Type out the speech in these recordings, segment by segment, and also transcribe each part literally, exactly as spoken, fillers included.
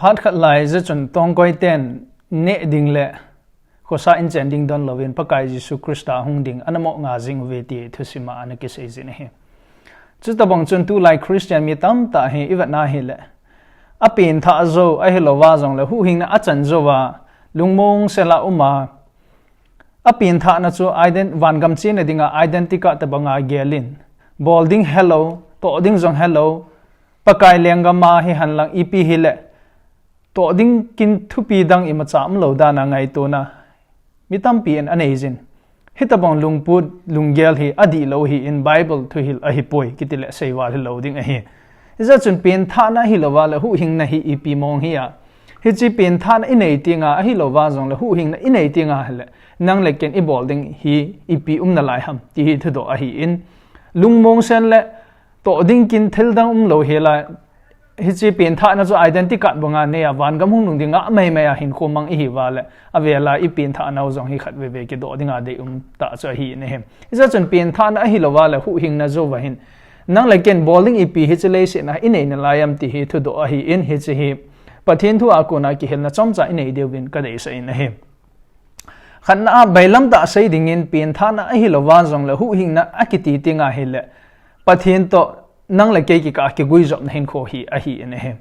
Phat khat lai jeh chun tongkoi ten neh ding le khosa in chen ding don louvin Pakai Jesu Christa hung ding ana mo nga jing uve ti thusima ana kisei jin ahi. Chutabang chun tulai Christian mi tamtah hi i vetna hile, a pengthah jou ahilouva jongle huhhingna a chan jouva lungmong sela uma, a pengthahna chu ident-, vangam chena dinga identity card tabanga gelin, bol ding helou, toh ding jong helou, Pakai lenggam a hi henlang ipi hile, toh ding kin thupi dang imacha umlou dan a ngaitona mi tampi in anei jin. Hitabang lungput, lunggel hi adihlou ahin Bible thuhil ahipoi, kiti le seival hilou ding ahi. Hijeh chun pengthahna ahilouva le huhhingna hi ipi mong hi a. Hiche pengthahna inei tenga ahilouva jongle huhhingna inei tenga hile, nang le ken ibol ding hi ipi um nalai ham, ti hi thudoh ahin. Lungmong sen le toh ding kin thil dang umlou hela, hiche pengthahna chu identity card banga neiya vangam hung lhung dinga maimai a hinkho mang ihiuva le, avela i pengthah nau jong hi khatvei vei kidoh dinga deium tah chu ahi in ahi. Hijeh chun pengthahna ahilouva le huhhingna jouva hin, nang le ken bol ding ipi hiche leiset a inei nalai ham ti hi thudoh ahin, hiche hi Pathen thu a kona kihelna chomcha inei diuvin kadeisah in ahi. Khatna a bailam tah sei dingin pengthahna ahilouva jongle huhhingna akiti tenga hile, Pathen toh nang le kei kikah a kiguijopna hinkho hi ahi in ahi.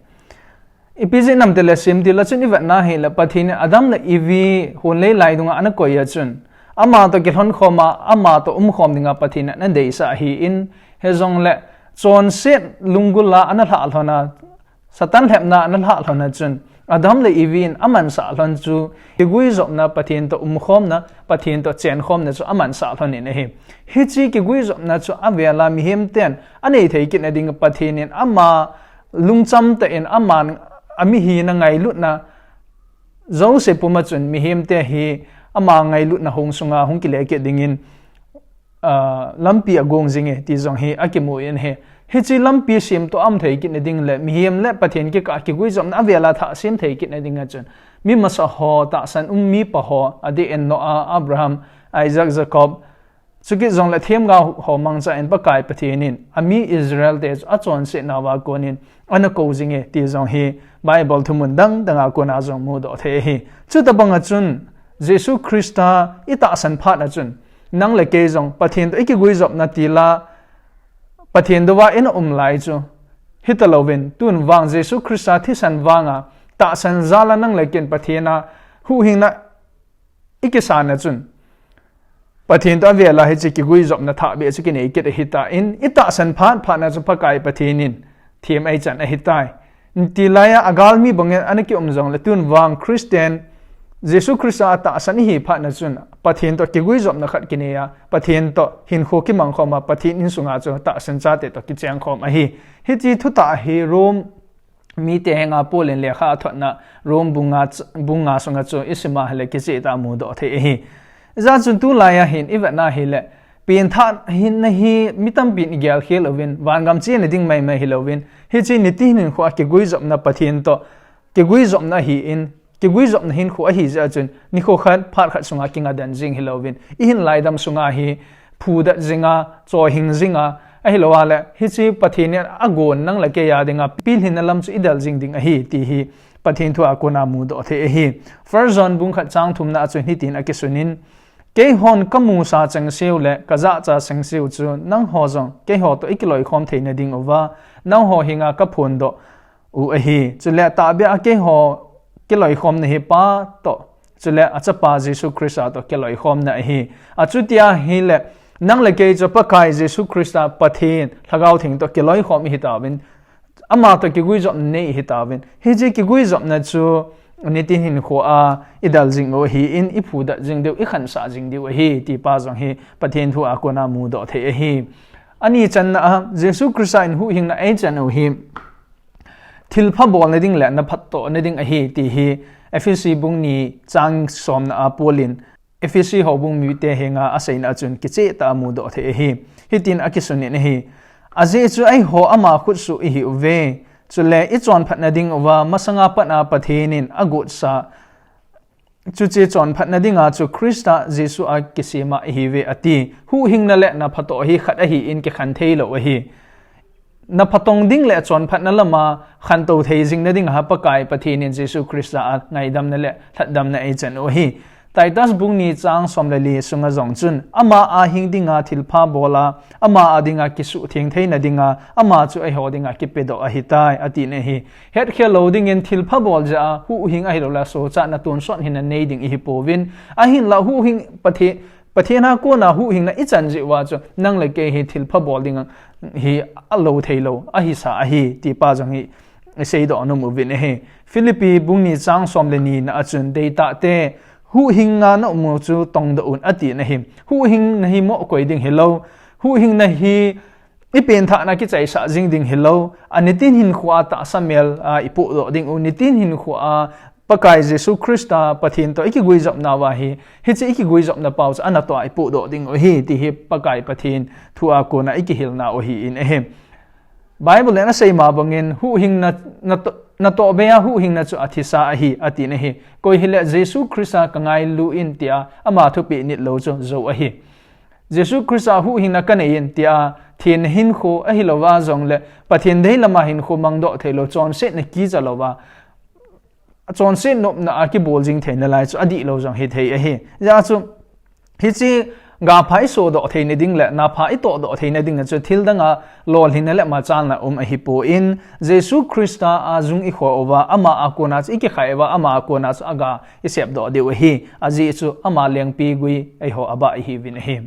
Ipi jeh ham itile simtil a chun i vetna hile Pathen in Adam le Evi hunlei lai dunga ana koi a chun, ama toh kilhon khom a, ama toh umkhom dinga Pathen in ana deisah ahin, hijongle chonset lunggul a ana lhah lhon a, Satan lhepna ana lhah lhon a chun, Adam le Evi in amansah lhon chu, kiguijopna Pathen toh umkhomna, Pathen toh chenkhomna chu amansah lhon in ahi. Hiche kiguijopna chu avela mihem ten anei thei kitna ding Pathen in ama lungcham tah in ama amihina ngailutna jouse puma chun mihem te hi ama ngailutna hong sunga hung kile kit dingin, ah, lampi agong jinge ti jong hi akimu in ahi. Hiche lampi semtoh a um thei kitna ding le mihem le Pathen kikah a kiguijopna avela thah sem thei kitna dinga chun, mi masa ho, tahsan um mipa ho, adeh in Noah, Abraham, Isaac, Jacob, chukit jongle themgao ho mangcha in Pakai Pathen in ami Israel te chu achonsetnauva konin ana kou jinge ti jong hi Bible thumun dang danga kona jong mudoh thei ahi. Chutabanga chun Jesu Christa i tahsan phat a chun, nang le kei jong Pathen toh i kiguijopna tila, Pathen douva ina um lai chu hitalouvin, tun vang Jesu Christa thisan vanga tahsan jal a nang le ken Pathen a huhhingna i kisan a chun, Pathen toh avela hiche kiguijopna thahbeh chu kinei kit ahitan, i tahsan phat phat na chu Pakai Pathen in them eichan ahitai. Tilai a agalmi bangin ana kium jongle tun vang Christian, Jesu Christa a tahsan ihi phat na chun Pathen toh kiguijopna khat kinei a, Pathen toh hinkho kimang khom a, Pathen insunga chu tahsan chate toh kicheng khom ahi. Hiche thutah hi Rome mite henga Paul in lekha athotna Rome bung nga ch-, bung nga sunga chu i sim a hile kicheh tah a mudoh thei ahi. Hijeh chun tulai a hin i vetna hile, pengthah hinna hi mi tampin i gelkhel uvin, vangam chena ding maimai hilouvin, hiche nitin hinkho a kiguijopna Pathen toh, kiguijopna ahin, kiguijopna hinkho ahi jeh a chun, nikho khat, phat khat sunga kingadan jing hilouvin, i hin laidam sunga hi phudat jinga, choihing jinga, ahilouva le, hiche Pathen in agon nang le kei a dinga pilhinna lam chu i del jing ding ahi, ti hi Pathen thu a kona mudoh thei ahi. First John bung khat chang thumna a chun hitin akisunin, keihon kamusa chengseu le kajahcha chengseu chu nangho jong keiho toh i kiloikhom theina dinguva, nangho henga kaphondoh u ahi. Chule tahbeh a keiho kiloikhomna hi Pa toh, chule a Chapa Jesu Christa toh kiloikhomna ahi. Achuti ahile, nang le kei chu Pakai Jesu Christa Pathen Lhagao Theng toh kiloikhom ihi tauvin, ama toh kiguijopna nei ihi tauvin, hiche kiguijopna chu nitin hinkho a i del jing u ahin, i phudat jing diu, i khansah jing diu ahi, ti pa jong hi Pathen thu a kona mudoh thei ahi. Ani channa a, Jesu Christa in huhhingna eichan u hi, thilpha bolna ding le na phattohna ding ahi, ti hi Ephesi bung ni chang somna a Paul in Ephesi houbung mite henga aseina a chun kicheh tah a mudoh thei ahi. Hitin akisunin ahi. Ajeh chu eiho ama khutsoh ihiuve. Chule i chonphatna dinguva masanga pat a Pathen in agotsa, chuche chonphatna dinga chu Christa Jesu a kisem a ihiuve ati. Huhhingna le na phattoh hi khat ahin kikhen theilou ahi. na phatong ding le chonphatna lama khantou thei jing nading a Pakai Pathen in Jesu Christa a ngaidamna le lhatdamna eichan u ahi. Titus bung ni chang som le li sunga jong chun, ama a hing dinga thilpha bol a, ama a dinga kisuhtheng theina dinga, ama chu eiho dinga kipedoh ahitai, ati na hi. Hetkhel lou dingin thilpha bol jeh a huhhing ahilou le sochatna tonsot hinna nei ding ihi pouvin, ahinla huhhing Pathe-, Pathen a kona huhhingna ichan jeh uva chu nang le kei hi thilpha bol ding hi alou theilou ahisa ahi, ti pa jong hi iseidoh nom uvin ahi. Philippi bung ni chang som le ni na a chun, deitah te, huhhingna na um u chu tongdoh un, ati na hi. Huhhingna hi mohkoi ding hilou. Huhhingna hi ipenthahna kichaisah jing ding hilou. A nitin hinkhoa tahsa mel a ipohdoh ding u. Nitin hinkhoa Pakai Jesu Christa Pathen toh ikiguijopna uva hi, hiche ikiguijopna pau chu anatoh a ipohdoh ding u ahi, ti hi Pakai Pathen thu a kona ikihilna u ahin ahi. Bible in asei ma bangin huhhingna, nato-, natoh bei a huhhingna chu athisa ahi, ati na hi. Koi hile Jesu Christa kangailu in tia ama thupeh nitlou chu jou ahi. Jesu Christa huhhingna kanei in tia thenna hinkho ahilouva jongle Pathen deilama hinkho mangdoh theilou, chonsetna kicha louva chonset nopna a kibol jing theina lai chu adihlou jong hithei ahi. Hijeh a chu, hiche gapha isodoh theina ding le napha itohdoh theina ding a chu thil danga lolhinna le machalna um ahipon, Jesu Christa a jung ikho uva, ama a kona chu ikikhai uva, ama a kona chu aga isepdoh diu ahi. Ajeh chu ama lengpigui eiho abah ihiuvin ahi.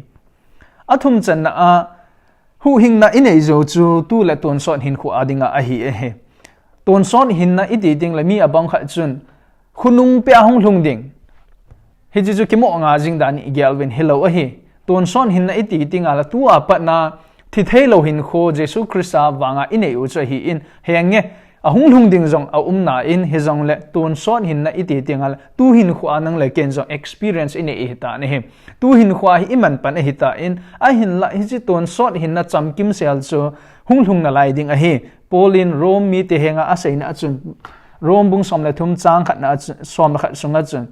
Athum channa a, huhhingna inei jou chu tu le tonsot hinkho a dinga ahi ahi. Tonsot hinna iti tengle mi abang khat chun khonung peh a hung lhung ding, hiche chu kimoh nga jing dan igel uvin, hilou ahi. Tonsot hinna iti tengle tua patna thitheilou hinkho Jesu Christa vanga inei u chu ahin, henge, ahung lhung ding jong aum nan, hijongle tonsot hinna iti tengle tu hinkho a nang le ken jong experience inei ihitan ahi. Tu hinkho a hi iman pan ahitan, ahinla hiche tonsot hinna chamkimsel chu hung lhung nalai ding ahi. Paul in Rome mite henga aseina a chun, Rome bung som le thum chang khatna a chun, som le khat sunga chun,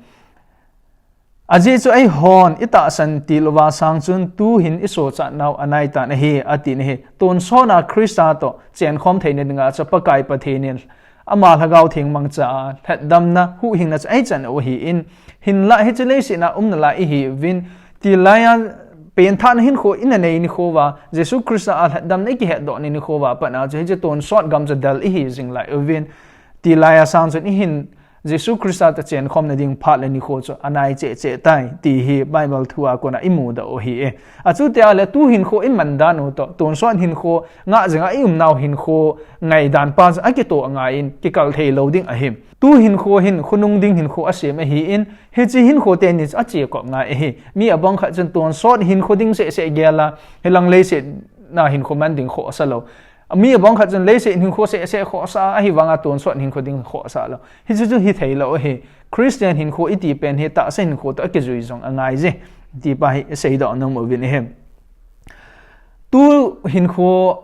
ajeh chu eihon itahsan til uva sang chun tuhin isochat nau anaitan ahi, ati na hi. Tonsot a Christa toh chenkhom theina dinga chu Pakai Pathen in ama Lhagao Theng mangcha a lhatdamna, huhhingna chu eichan u ahin, hinla hiche leiset a um nalai ihiuvin, tilai a penthahna hinkho ina nei nikho uva, Jesu Christa a lhatdamna ikihetdoh ni nikho uva patna chu hiche tonsot gam chu del ihi jing lai uvin, tilai a sang chun ihin Jesu Christa toh chenkhomna ding phat le nikho chu anai cheh cheh tai, ti hi Bible thu a kona imudoh u ahi e. Achutia le tu hinkho iman dan u toh tonsot hinkho ngah jing a ium nau hinkho ngaidan pa chu akitoh angaiyin kikal theilou ding ahi. Tu hinkho hin khonung ding hinkho asem ahin, hiche hinkho teni chu achekop ngai ahi. Mi abang khat chun tonsot hinkho ding seh seh gel a, hilang leiset a hinkho man ding khohsa lou. Mi abang khat chun leiset hinkho seh seh khohsa, ahivanga tonsot hinkho ding khohsa lou. Hichu chu hithei lou ahi. Christian hinkho iti pen hi tahsa hinkho toh akijui jong angai je, ti pa hi iseidoh nom uvin ahi. Tu hinkho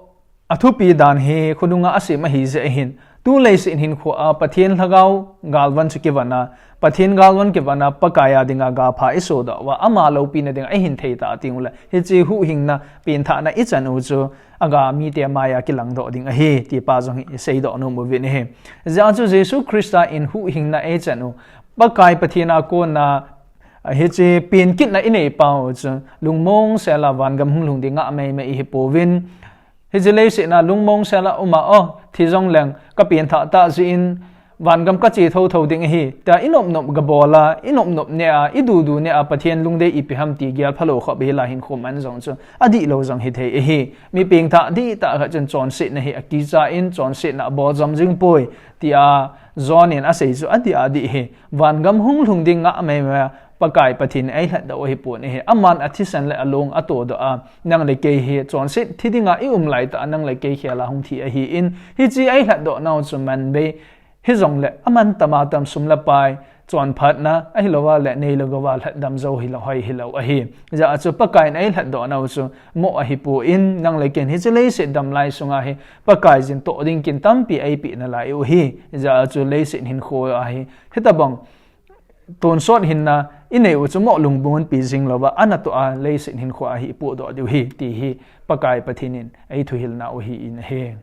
athupi dan hi khonunga asem ahi jeh ahin, tu leiset hinkho a Pathen Lhagao galvan chu kivon a, Pathen galvan kivon a Pakai a dinga gapha isodoh uva, ama loupina dinga ihin thei ta teng ule, hiche huhhingna penthahna ichan u chu aga mite maiya kilangdoh ding ahi, ti pa jong hi iseidoh nom uvin ahi. Hijeh a chu Jesu Christa in huhhingna eichan u, Pakai Pathen a kona hiche pen kitna inei pau chu lungmong sel a vangam hung lhung ding ngah maimai ihi pouvin, hiche leiset a lungmong sel a um a, o, thi jongleng kapenthah tah jeh in vangam kache thotho ding ahi, tia inop nop gabol a, inop nop neh a, idu du neh a, Pathen lungdei ipi ham ti gel phalou khop hila hinkho man jong chu adihlou jong hithei ahi. Mi pengthah dihtah khat chun chonsetna hi akicha in, chonsetna abol jom jing poi, tia John in asei chu adih adih ahi. Vangam hung lhung ding ngah maimai a Pakai Pathen in eilhatdoh u ahipon ahi. Aman athisan le along atodoh a, nang le kei hi chonset thi dinga ium laitah a nang le kei khel a hung thi ahin, hiche eilhatdoh nau chu man bei hijongle aman tam a tam sum le pai, chonphatna ahilouva le nei le gou a lhatdam jou hilou, hoi hilou ahi. Hijeh a chu Pakai in eilhatdoh nau chu moh ahipon, nang le ken hiche leiset damlai sunga hi Pakaiyin toh ding kin tampi eipeh nalai u ahi. Hijeh a chu leiset hinkho a hi hitobang tonsot hinna inei u chu moh lungmonpi jing louva, anatoh a leiset hinkho a hi ipohdoh diu ahi, ti hi Pakai Pathen in eithuhilna u ahin ahi.